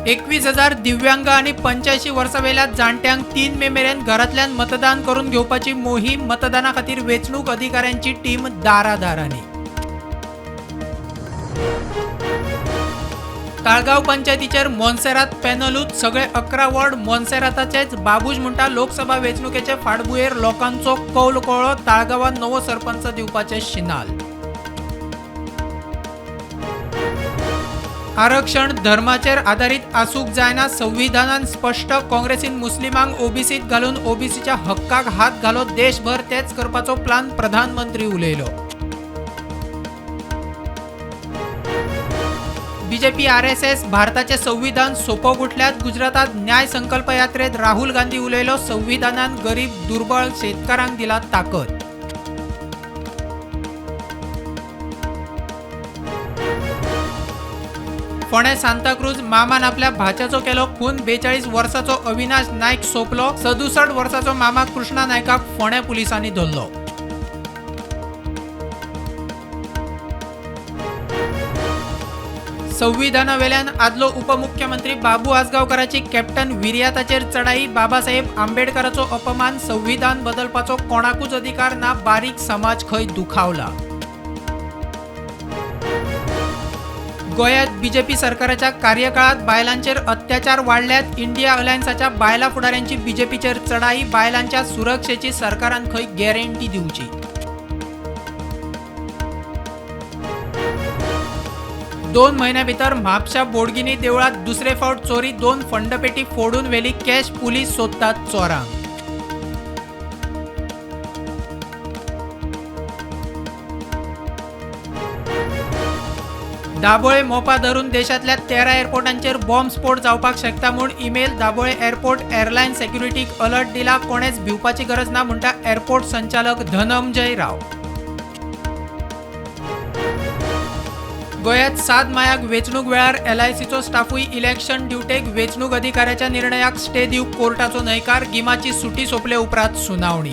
21,000 दिव्यांग आनी 85 वर्सां वयल्या जाणट्यांक 3 मे मेरेन घरांतल्यान मतदान करून घेवपाची मोहीम. मतदाना खातीर वेंचणूक अधिकाऱ्यांची टीम दारादारांनी. ताळगांव पंचायतीचेर मोन्सेरात पॅनलूच, सगळे 11 वॉर्ड मोन्सेराताचेच. बाबूश म्हणटा लोकसभा वेंचणुकेचे फाटभुंयेर लोकांचो कौल कळ्ळो. ताळगांवांत नवो सरपंच दिवपाचे शिनाल. आरक्षण धर्माचेर आदारीत आसूंक जायना, संविधानान स्पश्ट. काँग्रेसीन मुस्लिमांक ओबीसीत घालून ओबीसीच्या हक्काक हात घालो. देशभर तेच करपाचो प्लान, प्रधानमंत्री उलयलो. बीजेपी आरएसएस भारताचे संविधान सोपोवंक उठल्यात. गुजरातात न्याय संकल्प यात्रेत राहुल गांधी उलयलो. संविधानान गरीब दुर्बळ शेतकारांक दिला ताकद. फोंडें सांताक्रूज मामान आपल्या भाच्याचो केलो खून. 42 वर्साचो अविनाश नायक सोंपलो. 67 वर्साचो मामा कृष्णा नायकाक फोंडें पुलिसांनी धरलो. संविधानावेल्यान आदलो उपमुख्यमंत्री बाबू आजगांवकाराची कॅप्टन विर्याताचेर चढाई. बाबासाहेब आंबेडकराचो अपमान. संविधान बदलपाचो कोणाकूच अधिकार ना. बारीक समाज खंय दुखावला. गोंयांत बीजेपी सरकाराच्या कार्यकाळात बायलांचेर अत्याचार वाडल्यात. इंडिया अलायन्साच्या बायलां फुडाऱ्यांची बीजेपीचेर चढाई. बायलांच्या सुरक्षेची सरकारान खंय गॅरंटी दिवची. 2 म्हयन्या भितर म्हापशा बोडगिनी देवळात दुसरे फावट चोरी. 2 फंडपेटी फोडून व्हेली कॅश. पुलीस सोदतात चोरांक. दाबोळे मोपा धरून देशांतल्या 13 एअरपोर्टांचेर बॉम्ब स्फोट जावपाक शकता म्हूण email. Dabolim airport airline सेक्युरिटीक alert दिला. कोणेच भिवपाची गरज ना म्हणटा एअरपोर्ट संचालक धनंजय राव. गोंयांत 7 मायाक वेंचणूक वेळार एलआयसीचो स्टाफूय इलेक्शन ड्युटेक. वेंचणूक अधिकाऱ्याच्या निर्णयाक स्टे दिवंक कोर्टाचो न्हयकार. गिमाची सुटी सोंपले उपरांत सुनावणी.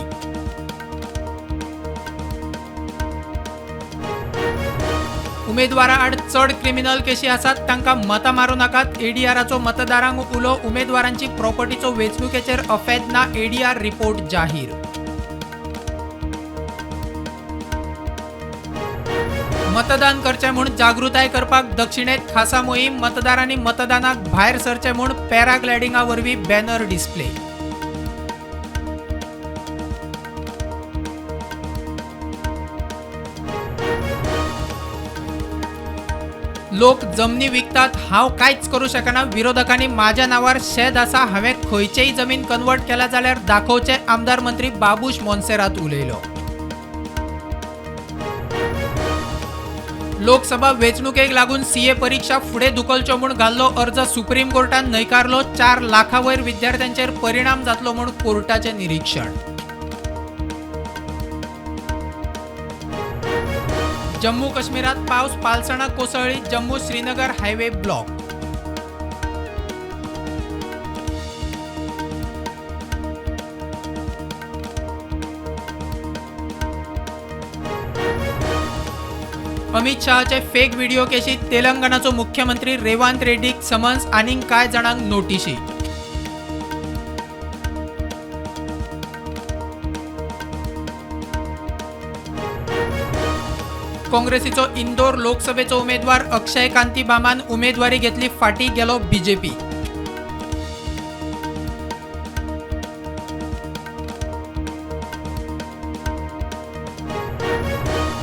उमेदवारा आड चड क्रिमिनल केशी आसात तांकां मतां मारूं नाकात. एडीआराचो मतदारांक उलो. उमेदवारांची प्रॉपर्टीचो वेंचणुकेचेर अफेद ना. एडीआर रिपोर्ट जाहीर. मतदान करचें म्हूण जागृताय करपाक दक्षिणेत खासा मोहीम. मतदारांनी मतदानाक भायर सरचें म्हूण पॅराग्लायडिंगा वरवीं बॅनर डिस्प्ले. लोक जमनी विकतात, हांव कांयच करूं शकना. विरोधकांनी माझ्या नावार शेत आसा, हांवें खंयचेय जमीन कन्वर्ट केला जाल्यार दाखोवचें, आमदार मंत्री बाबूश मोन्सेरात उलयलो. लोकसभा वेंचणुकेक लागून सीए परीक्षा फुडें धुकलच्यो म्हूण घाल्लो अर्ज सुप्रीम कोर्टान न्हयकारलो. 4 लाखां वयर विद्यार्थ्यांचेर परिणाम जातलो म्हूण कोर्टाचें निरीक्षण. जम्मू काश्मीरात पावस, पालसणां कोसळ्ळी. Jammu Srinagar highway block. अमित शहाचे फेक व्हिडिओ केशीत तेलंगणाचो मुख्यमंत्री रेवांत रेड्डीक समन्स, आनीक कांय जाणांक नोटिशी. काँग्रेसीचो इंदोर लोकसभेचो उमेदवार अक्षय कांती बामान उमेदवारी घेतली फाटी, गेलो बीजेपी.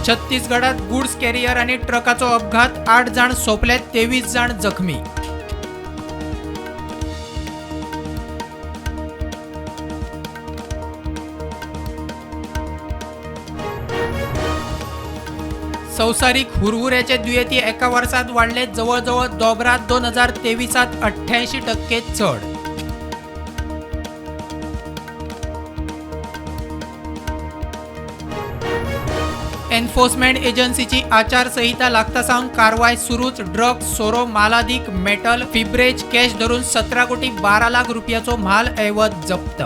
छत्तीसगडात गुड्स कॅरियर आनी ट्रकाचो अपघात, 8 जाण सोंपले, 23 जाण जखमी. संवसारीक हुरहुऱ्याचे दुयेंती एका वर्सात वाडले जवळजवळ दोबरात, 2023 88% चड. एन्फोर्समेंट एजन्सीची आचारसंहिता लागता सावन कारवाय सुरूच. ड्रग्स, सोरो, मालादीक मेटल, फिब्रेज, कॅश धरून 17 कोटी 12 लाख रुपयाचो म्हाल ऐवज जप्त.